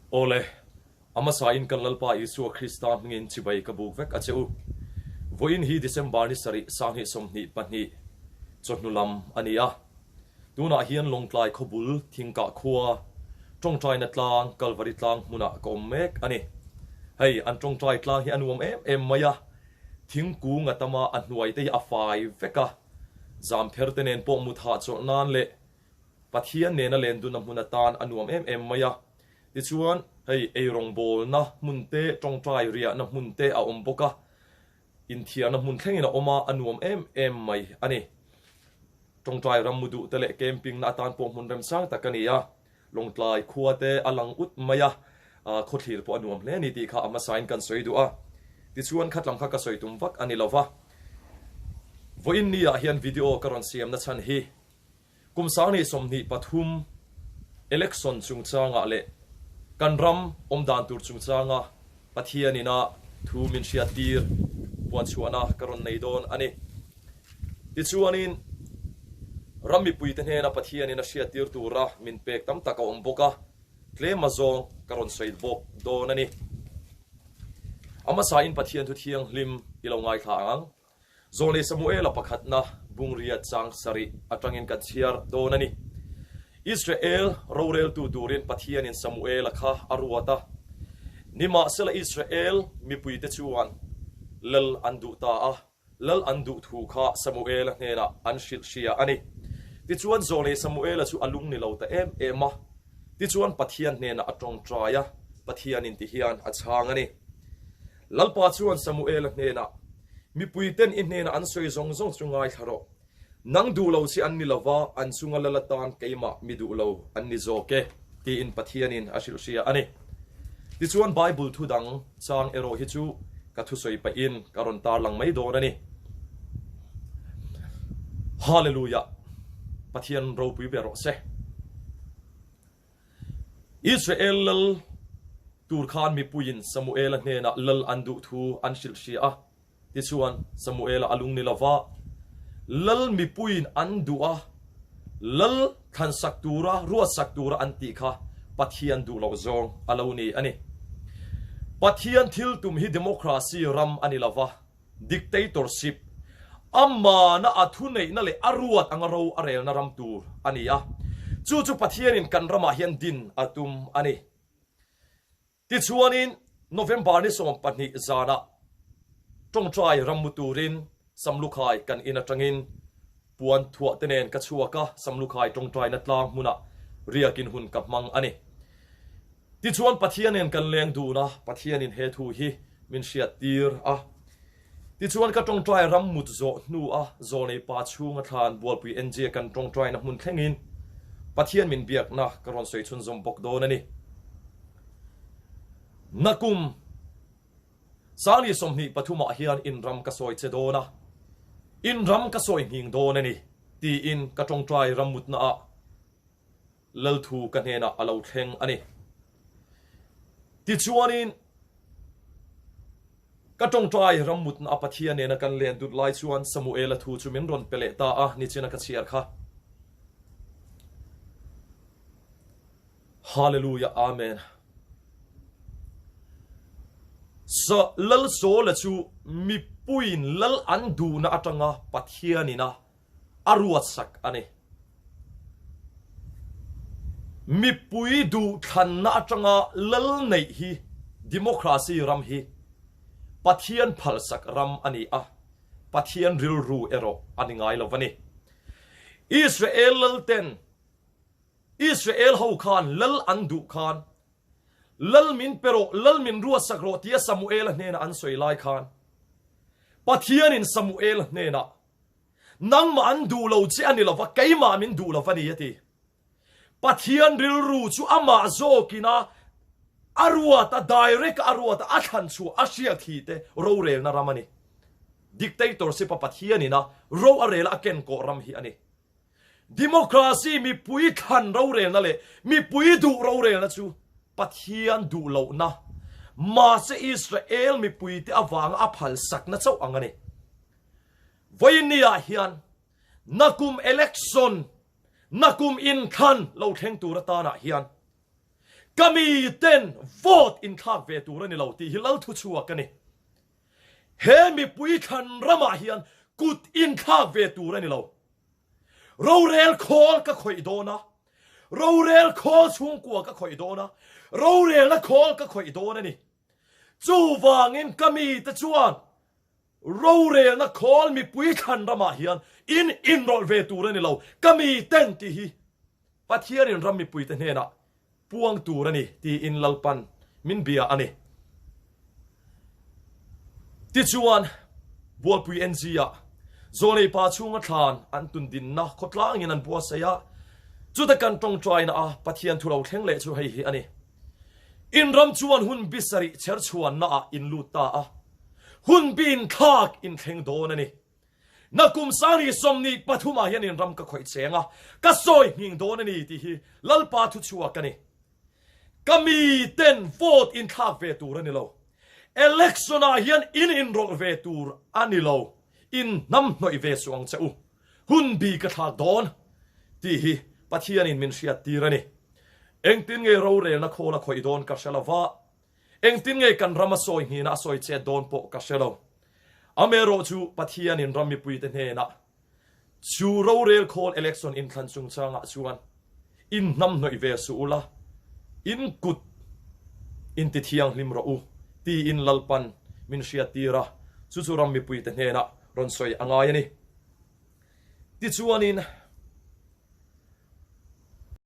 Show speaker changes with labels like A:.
A: Awle, a hmasain kan Lalpa Isua Krista hmingin chibai ka buk vek a che u. Vawiin hi December ni sarih 2022 chawhnu lam a ni a. Tunah hian Lawngtlai khawbul Thingkah khua tawngtaina tlang Kalvari tlang hmunah ka awm mek a ni. Hei, an tawngtai tlang hi a nuam em em mai a, thingkung a tam a, a hnuai te hi a fai vek a, zampher te nen pawh mut hahchawlh nan leh Pathian nena len dunna hmun atan a nuam em em mai a. Tichuan, hei eirawngbawlna hmun te, tawngtai riahna hmun te a awm bawk a, inthiarna hmun thlengin a awm a, a nuam em em mai a ni. Tawngtai ram mu duh te leh camping na atan pawh hmun remchang tak a ni a, Lawngtlai khua te a lang ut mai a, khawthlir pawh a nuam hle a ni tih kha a hmasain kan sawi duh a. Tichuan khatlam kha ka sawi tum vak a ni lo va. Vawiin ni ah hian video ka rawn siamna chhan hi Kum 2023 election chungchangah leh kan ram awmdan tur chungchanga Pathian ina thu min hriattir puanchhuahna ka rawn nei dawn a ni. Tichuanin ram mipuite hnena Pathian ina hriattir tura min pek tam tak a awm bawk a, tlem azawng ka rawn sawi bawk dawn a ni. A hmasain Pathian thu thianghlim i lo ngaithla ang. Zawnlei Samuela pakhatna bungria chang sarih atangin kan chhiar dawn a ni. Israel roreltu turin Pathianin Samuela kha a ruat a. Nimahsela Israel mipuite chuan lal an duh ta a, lal an duh thu kha Samuela hnenah an hrilh hria a ni. Tichuan Zawnlei Samuela chu a lung ni lo ta em em a. Tichuan Pathian hnenah a tawngtai a, Pathianin ti hian a chhang a ni. Lalpa chuan Samuela hnenah, Mipuiten i hnenah an sawi zawng zawng chu ngaithla rawh. Nang duh lo chi an ni lo va, an chunga lal atan keimah mi duh lo an ni zawk e, tiin Pathianin a hrilh hria a ni. Tichuan Bible thu dang chang erawh hi chu ka thusawi pahin ka rawn tarlang mai dawn a ni. Hallelujah! Pathian ropui ber rawh se. Israel lal tur khan mipuiin Samuela hnenah lal an duh thu an hrilh hria a. Tichuan, Samuela a lung ni lova, lal mipuiin an duh a, lal thlansak tura, ruatsak tura an tih kha Pathian duh loh zawng a lo ni a ni. Pathian thil tum hi democracy ram a ni lova, Dictatorship, Amana a thuneihna leh a ruat anga ro a relna ram tur a ni a, chu chu Pathianin kan ramah hian din a tum a ni. Tichuanin November ni 12 zanah tawngtai ram mu turin Samlukhai kan in atangin puan thuah te nen ka chhuak a, Samlukhai tawngtaina tlang hmunah riakin hun ka hmang a ni. Tichuan Pathian nen kan leng dun a, Pathianin he thu hi min hriattir a. Tichuan ka tawngtai ram mut zawh hnu a Zawlnei pa chhunga thlan Bualpui NJ kan tawngtaina hmun thlengin Pathian min biakna ka rawn sawi chhunzawm bawk dawn a ni. Nakum 2023 ah hian in ram ka sawi che dawn a, in ram ka sawi nghing dawn a ni tiin ka tawngtai ram mutna ah Lalthu ka hnenah a lo thleng a ni. Tichuanin, ka tawngtai rammutna a Pathian nena kan len dut lai chuan Samuela thu chu min rawn pe leh ta a, nichina ka chhiar kha. Hallelujah Amen. Sa Lal Sawla chu mipuiin lal an duhna atanga Pathianin a a ruatsak a ni. Mipui duhthlanna atanga lal neih hi democracy ram hi Pathian phalsak ram a ni a, Pathian rilru erawh a ni ngai lo a ni. Israel lalten Israel ho khan lal an duh khan Lal min pe rawh, lal min ruatsak rawh tia Samuela hnena an sawi lai khan Pathianin Samuela hnenah Nangmah an duh lo che a ni lova, keimah min duh lova ni a ti. Pathian rilru chu amah zawkin a a ruat a, direct a ruat a, a thlan chhuah, a hriat hi te rorelna ram a ni. Dictatorship a Pathianin a ro a rel a, a kenkawh ram hi a ni. Democracy mipui thlan rorelna leh mipui duh rorelna chu Pathian duh lohna, mahse Israel mipuite avanga a phalsakna chauh ang a ni. Vawinia hian nakum election, nakum inthlan lo thleng tur atanah hian. Ka mi ten vote in thlak ve tur a ni lo tih hi lal thuchhuak a ni. He mipui thlan ramah hian kut in thlak ve tur a ni lo. Rorel khawl ka khawih dawn a, rorel khawl chhungkua ka khawih dawn a, rorelna khawl ka khawih dawn a ni. Chuvangin ka mite chuan rorelna khawl mipui thlan ramah hian in inrawlh ve tur a ni lo, ka miten tih hi Pathianin ram mipuite hnenah puang tur a ni tiin Lalpan min bia a ni. Tichuan, Bualpui NG-ah Zawlei pa chhunga thlan an tundinna khawtlangin an buatsaih a, chuta kan tawngtaina a Pathian thu lo thleng leh chu hei hi a ni. In ram chuan hun bi sarih chherchhuanna ah in lut ta a, hun bi inthlak in thleng dawn a ni. Na kum sangni 23 ah hian in ram ka khawih cheng a, ka sawi nghing dawn a ni tih hi Lalpa thuchhuak a ni. Ka mi ten vote in thlak ve tur a ni lo. Election ah hian in inrawlh ve tur a ni lo. In hnam hnawih ve suh ang che u. Hun bi ka thlak dawn tih hi Pathianin min hriat tir a ni. Engtin nge rorelna khawl a khawih dawn ka hre lo va, Engtin nge kan ram a sawi hnihna a sawi chet dawn pawh ka hre lo. Amaherawh chu Pathianin ram mipuite hnenah chu rorel khawl election inthlan chungchangah chuan in hnamhnawih ve suh ula, in kut in ti thianghlim rawh u tiin Lalpan min hriattir a, chu chu ram mipuite hnenah rawn sawi a ngai a ni. Tichuanin.